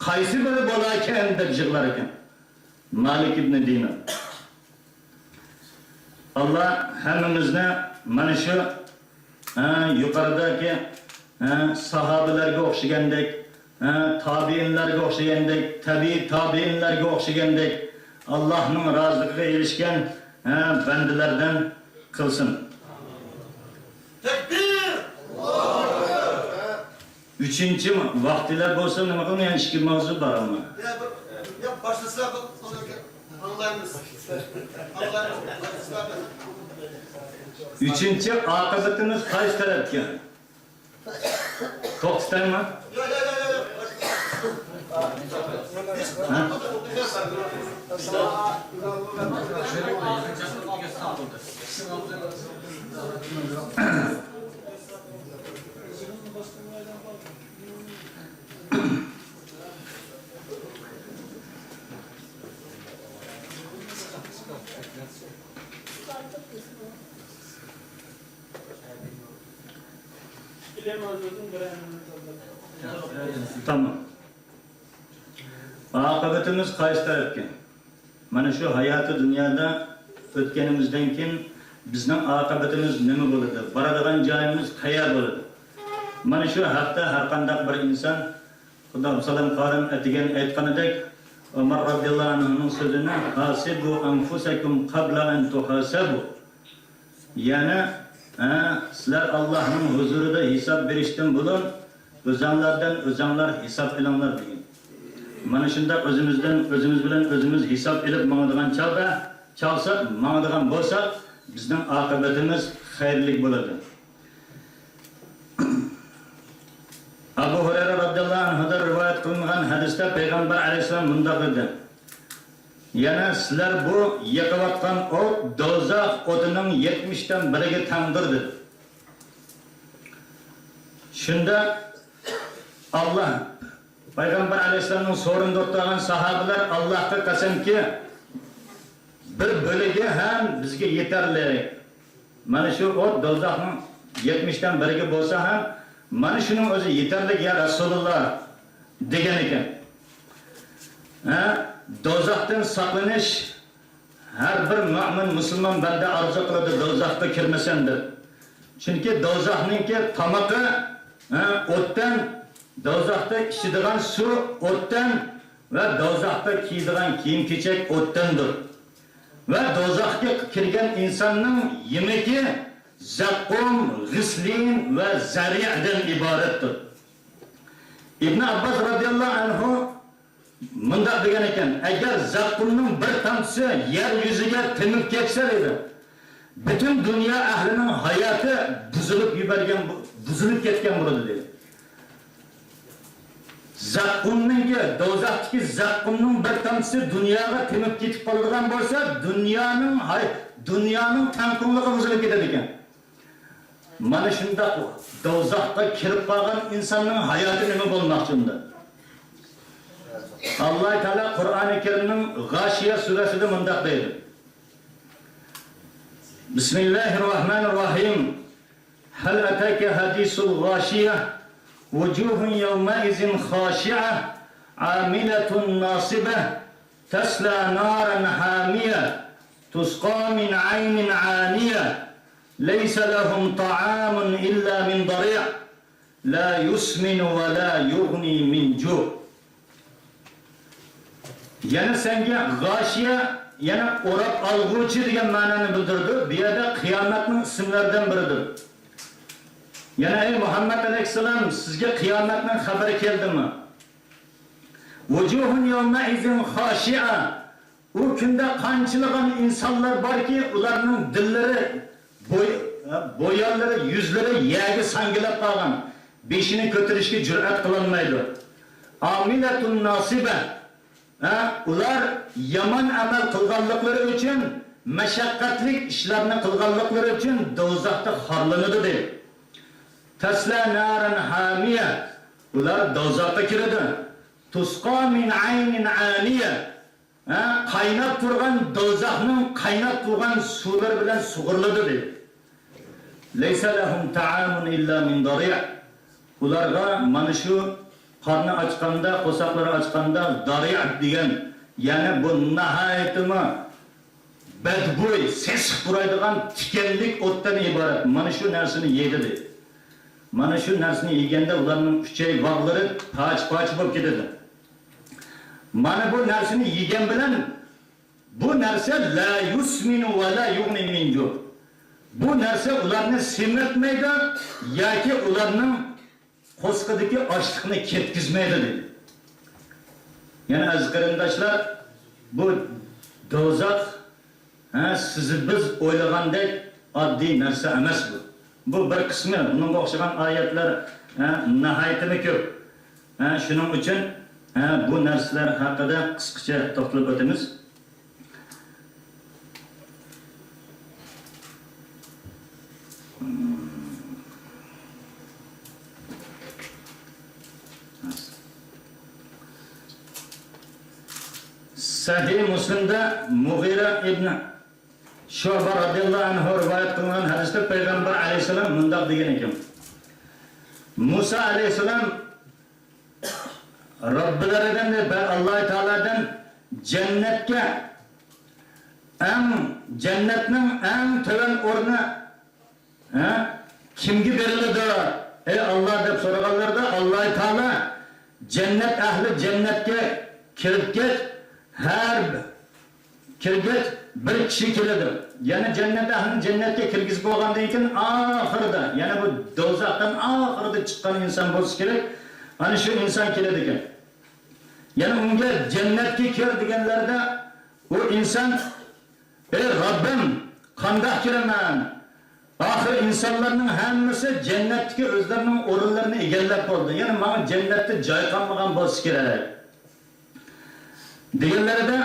قايسى بىرى بولاركەن دەپ يىغلار ئىكەن مالىك ئىبنى دىنار. ئاللا ھەممىمىزنى مانا شۇ، ھە، يۇقىرىدىكى، ھە، ساھابىلەرگە ئوخشىگەندەك، ھە، تابىئىنلەرگە ئوخشىگەندەك، تەبىئىي تابىئىنلەرگە ئوخشىگەندەك، ئاللانىڭ رازىلىقىغا ئېرىشكەن، ھە، بەندىلەردىن قىلسۇن. تەكبىر! ئۈچىنچى، ۋاقتىلار بولسا نېمە قىلىمەن، يەنە ئىككى ماۋزۇ بار ئەمما. يا، بىر، يا، باشلىسا، بىر، ئاڭلايمىز. ئاڭلايمىز. باشلىسا، بىر. ئۈچىنچى، ئاقىۋىتىمىز قايسى تەرەپكە؟ توختىتايمۇ؟ يا، يا، يا، يا، يا. ھە؟ تامام. ئاقىۋىتىمىز قايسى تەرەپكە؟ مانا شۇ ھاياتى دۇنيادا ئۆتكىنىمىزدىن كېيىن بىزنىڭ ئاقىۋىتىمىز نېمە بولىدۇ؟ بارىدىغان جايىمىز قەيەر بولىدۇ؟ مانا شۇ ھەقتە ھەر قانداق بىر ئىنسان، خۇدا ئابدۇسالام قارىم ئەتىگەن ئېيتقىنىدەك، ئۆمەر رازىياللاھۇ ئەنھۇنىڭ سۆزىنى، «ھاسىبۇ ئەنفۇسەكۇم قەبلە ئەن تۇھاسەبۇ.» يەنى، ھە، سىلەر ئاللاھنىڭ ھۇزۇرىدا ھېساب بېرىشتىن بۇرۇن ئۆزەڭلاردىن ئۆزەڭلار ھېساب ئېلىڭلار دېگەن. مانا شۇنداق ئۆزىمىزدىن، ئۆزىمىز بىلەن ئۆزىمىز ھېساب ئېلىپ ماڭىدىغان چاغدا، چاغساق، ماڭىدىغان بولساق، بىزنىڭ ئاقىۋىتىمىز خەيرلىك بولىدۇ. ئەبۇ ھۇرەيرە رازىياللاھۇ ئەنھۇدىن رىۋايەت قىلىنغان ھەدىستە پەيغەمبەر ئەلەيھىسسالام مۇنداق دېدى: يەنە سىلەر بۇ يېقىۋاتقان ئوت دوزاخ ئوتىنىڭ يەتمىشتىن بىرىگە تەڭدۇر، دېدى. شۇنداق ئاللا، پەيغەمبەر ئەلەيھىسسالامنىڭ سورۇنىدا ئولتۇرغان ساھابىلەر، ئاللاھقا قەسەمكى، بىر بۆلىكى ھەم بىزگە يېتەرلىك. مانا شۇ ئوت دوزاخنىڭ يەتمىشتىن بىرىگە بولسا ھەم، مانا شۇنىڭ ئۆزى يېتەرلىك، يا رەسۇلۇللا، دېگەن ئىكەن. ھە، دوزاختىن ساقلىنىش ھەر بىر مۆمىن، مۇسۇلمان بەندە ئارزۇ قىلىدۇ، دوزاخقا كىرمىسەم دەپ. چۈنكى دوزاخنىڭكى تامىقى، ھە، ئوتتىن، دوزاختا ئىچىدىغان سۇ ئوتتىن ۋە دوزاختا كىيىدىغان كىيىم-كېچەك ئوتتىندۇر. ۋە دوزاخقا كىرگەن ئىنساننىڭ يېمىكى زەققۇم، غىسلىن ۋە زەرىئدىن ئىبارەتتۇر. ئىبن ئابباس رازىياللاھۇ ئەنھۇ مۇنداق دېگەن ئىكەن، ئەگەر زەققۇمنىڭ بىر تامچىسى يەر يۈزىگە تېمىپ كەتسە، دېدى، پۈتۈن دۇنيا ئەھلىنىڭ ھاياتى بۇزۇلۇپ يۈبەرگەن، بۇزۇلۇپ كەتكەن بولىدۇ، دېدى. زەققۇمنىڭكى، دوزاختىكى زەققۇمنىڭ بىر تامچىسى دۇنياغا تېمىپ كېتىپ قالىدىغان بولسا، دۇنيانىڭ ھاي-، دۇنيانىڭ تەڭپۇڭلۇقى بۇزۇلۇپ كېتىدىكەن. مانا شۇنداق دوزاخقا كىرىپ قالغان ئىنساننىڭ ھاياتى نېمە بولماقچى ئۇندا؟ ئاللا تائالا قۇرئانى كەرىمنىڭ غاشىيە سۈرەسىدە مۇنداق دەيدۇ: بسم الله الرحمن الرحيم. هل أتاك حديث الغاشية. وجوه يومئذ خاشعة. عاملة ناصبة. تصلى نارا حامية. تسقى من عين آنية. ليس لهم طعام إلا من ضريع. لا يسمن ولا يغني من جوع. يەنە سەنگە غاشىيە، يەنە ئوراپ ئالغۇچى دېگەن مەنانى بىلدۈرىدۇ. بۇ يەردە قىيامەتنىڭ ئىسىملىرىدىن بىرىدۇر. يەنە، ئەي مۇھەممەد ئەلەيھىسسالام، سىزگە قىيامەتنىڭ خەۋىرى كەلدىمۇ؟ وجوه يومئذ خاشعة. ئۇ كۈندە قانچىلىغان ئىنسانلار باركى، ئۇلارنىڭ دىللىرى بوي-، بويۇنلىرى، يۈزلىرى يەرگە ساڭگىلاپ قالغان، بېشىنى كۆتۈرۈشكە جۈرئەت قىلالمايدۇ. ئامىلەتۇن ناسىبە. ھە، ئۇلار يامان ئەمەل قىلغانلىقلىرى ئۈچۈن، مەشەققەتلىك ئىشلارنى قىلغانلىقلىرى ئۈچۈن دوزاختا خارلىنىدۇ، دەيدۇ. تەسلە نارەن ھامىيە. ئۇلار دوزاخقا كىرىدۇ. تۇسقا مىن ئەينىن ئانىيە. ھە، قايناپ تۇرغان دوزاخنىڭ قايناپ تۇرغان سۇلىرى بىلەن سۇغۇرۇلىدۇ، دەيدۇ. لەيسە لەھۇم تائامۇن ئىللا مىن دارىئ. ئۇلارغا مانا شۇ قارنى ئاچقاندا، قورساقلىرى ئاچقاندا دارىئ دېگەن، يەنى بۇ ناھايىتىمۇ بەدبۇي، سېسىق پۇرايدىغان تىكەنلىك ئوتتىن ئىبارەت. مانا شۇ نەرسىنى يەيدۇ، دەيدۇ. مانا شۇ نەرسىنى يېگەندە ئۇلارنىڭ ئۈچەي باغلىرى پارچە-پارچە بولۇپ كېتىدۇ. مانا بۇ نەرسىنى يېگەن بىلەن بۇ نەرسە لا يۇسمىنۇ ۋە لا يۇغنى مىن جۇ. بۇ نەرسە ئۇلارنى سېمىرتمەيدۇ ياكى ئۇلارنىڭ قورسىقىدىكى ئاچلىقنى كەتكۈزمەيدۇ، دېدى. يەنى ئەزىز قېرىنداشلار، بۇ دوزاخ، ھە، سىز بىز ئويلىغاندەك ئاددىي نەرسە ئەمەس بۇ. بۇ بىر قىسمى، بۇنىڭغا ئوخشىغان ئايەتلەر، ھە، ناھايىتىمۇ كۆپ. ھە، شۇنىڭ ئۈچۈن، ھە، بۇ نەرسىلەر ھەققىدە قىسقىچە توختىلىپ ئۆتىمىز. سەھىھ مۇسلىمدا مۇغىرە ئىبنى شۇئبە رەزىياللاھۇ ئەنھۇ رىۋايەت قىلغان ھەدىستە پەيغەمبەر ئەلەيھىسسالام مۇنداق دېگەن ئىكەن. مۇسا ئەلەيھىسسالام رەببىلىرىدىن، ئاللاھ تائالادىن جەننەتكە ئەڭ، جەننەتنىڭ ئەڭ تۆۋەن ئورنى، ھە، كىمگە بېرىلىدۇ، ئەي ئاللاھ، دەپ سورىغانلىرىدا، ئاللاھ تائالا جەننەت ئەھلى جەننەتكە كىرگەچ، ھەر كىرگەچ بىر كىشى كېلىدۇ. يەنى جەننەت ئەھلىنى جەننەتكە كىرگۈزۈپ بولغاندىن كېيىن ئاخىرىدا، يەنى بۇ دوزاختىن ئاخىرىدا چىققان ئىنسان بولسا كېرەك، ئەنە شۇ ئىنسان كېلىدىكەن. يەنى ئۇنىڭغا جەننەتكە كىر دېگەنلەردە ئۇ ئىنسان، ئەي رەببىم، قانداق كىرىمەن؟ ئاخىر ئىنسانلارنىڭ ھەممىسى جەننەتتىكى ئۆزلىرىنىڭ ئورۇنلىرىنى ئىگىلەپ بولدى. يەنى ماڭا جەننەتتە جاي قالمىغان بولسا كېرەك. دېگەنلىرىدە،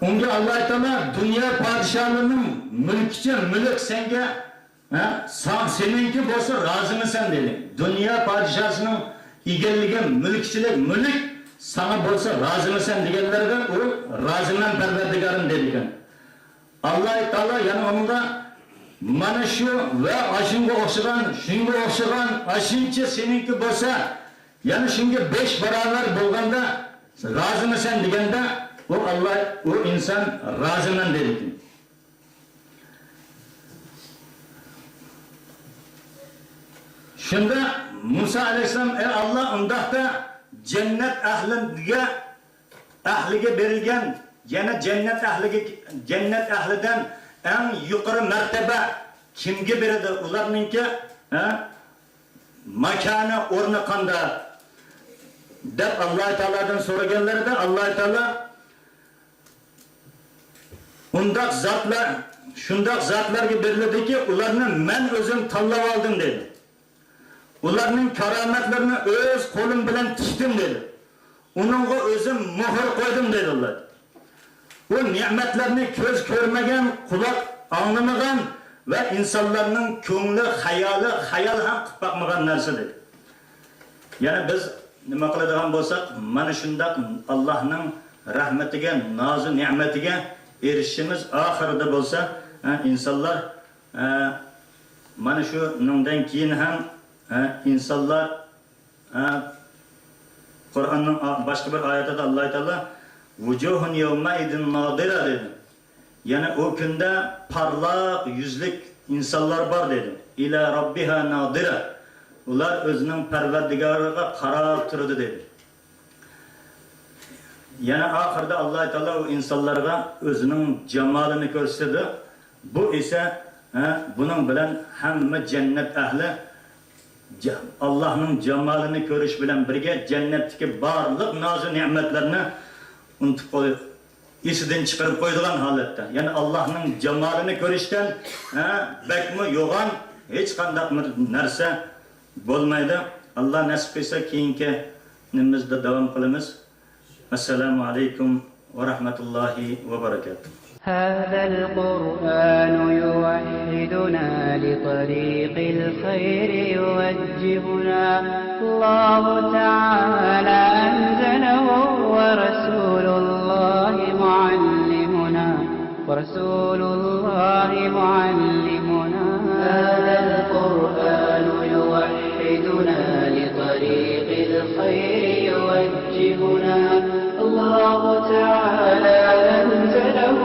ئۇنىڭغا ئاللاھ تائالا دۇنيا پادىشاھلىرىنىڭ مۈلكىچە مۈلۈك سەنگە، ھە، سا-، سېنىڭكى بولسا رازىمىسەن دېدى. دۇنيا پادىشاھسىنىڭ ئىگىلىگەن مۈلكىچىلىك مۈلۈك ساڭا بولسا رازىمىسەن دېگەنلىرىدە ئۇ رازىمەن پەرۋەردىگارىم دېدىكەن. ئاللاھ تائالا يەنە ئۇنىڭغا مانا شۇ ۋە ئاشۇنىڭغا ئوخشىغان، شۇنىڭغا ئوخشىغان، ئاشۇنچە سېنىڭكى بولسا، يەنە شۇنىڭغا بەش باراۋەر بولغاندا رازىمىسەن دېگەندە ئۇ ئاللاھ، ئۇ ئىنسان رازىمەن دېدىكەن. شۇندا مۇسا ئەلەيھىسسالام، ئەي ئاللاھ، ئۇنداقتا جەننەت ئەھلىگە ئەھلىگە بېرىلگەن، يەنە جەننەت ئەھلىگە، جەننەت ئەھلىدىن ئەڭ يۇقىرى مەرتەبە كىمگە بېرىدۇ؟ ئۇلارنىڭكى، ھە، ماكانى، ئورنى قانداق؟ دەپ ئاللاھ تائالادىن سورىغانلىرىدا، ئاللاھ تائالا ئۇنداق زاتلار، شۇنداق زاتلارغا بېرىلىدۇكى، ئۇلارنى مەن ئۆزۈم تاللاپ ئالدىم، دەيدۇ. ئۇلارنىڭ كارامەتلىرىنى ئۆز قولۇم بىلەن تىكتىم، دەيدۇ. ئۇنىڭغا ئۆزۈم مۆھۈر قويدۇم، دەيدۇ ئاللاھ. بۇ نېمەتلەرنى كۆز كۆرمىگەن، قۇلاق ئاڭلىمىغان ۋە ئىنسانلارنىڭ كۆڭلى، خىيالى، خىيال ھەم قىلىپ باقمىغان نەرسە، دەيدۇ. يەنى بىز نېمە قىلىدىغان بولساق، مانا شۇنداق ئاللاھنىڭ رەھمىتىگە، نازۇ نېمىتىگە ئېرىشىشىمىز، ئاخىرىدا بولسا، ھە، ئىنسانلار، ھە، مانا شۇنىڭدىن كېيىن ھەم، ھە، ئىنسانلار، ھە، قۇرئاننىڭ ئا-، باشقا بىر ئايىتىدە ئاللاھ تائالا، «ۋۇجۇھۇن يەۋمەئىزىن نادىرە» دېدى. يەنى ئۇ كۈندە پارلاق يۈزلۈك ئىنسانلار بار دېدى. «ئىلە رەببىھا نادىرە». ئۇلار ئۆزىنىڭ پەرۋەردىگارىغا قاراپ تۇرىدۇ دېدى. يەنە ئاخىرىدا ئاللاھ تائالا ئۇ ئىنسانلارغا ئۆزىنىڭ جامالىنى كۆرسىتىدۇ. بۇ ئېسە، ھە، بۇنىڭ بىلەن ھەممە جەننەت ئەھلى جا-، ئاللاھنىڭ جامالىنى كۆرۈش بىلەن بىرگە جەننەتتىكى بارلىق نازۇ نېمەتلەرنى ئۇنتۇپ قوي-، ئېسىدىن چىقىرىپ قويىدىغان ھالەتتە. يەنى ئاللاھنىڭ جامالىنى كۆرۈشتىن، ھە، بەكمۇ يوغان ھېچقانداق بىر نەرسە بولمايدۇ. ئاللا نەسىپ قىلسا، كېيىنكى نېمىمىزدە داۋام قىلىمىز. ئەسسالامۇ ئەلەيكۇم ۋە رەھمەتۇللاھى ۋە بەرەكاتۇھ. هذا القرآن يوحدنا لطريق الخير يوجهنا. الله تعالى أنزله ورسول الله معلمنا. ورسول الله معلمنا. هذا القرآن يوحدنا لطريق الخير يوجهنا. الله تعالى أنزله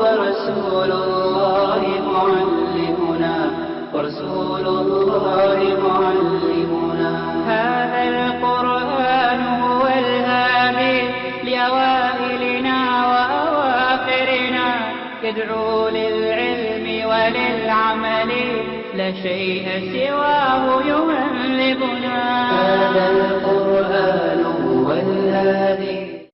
ورسول الله معلمنا. ورسول الله معلمنا. هذا القرآن هو الهادي لأوائلنا وأواخرنا. يدعو للعلم وللعمل، لا شيء سواه يهذبنا. هذا القرآن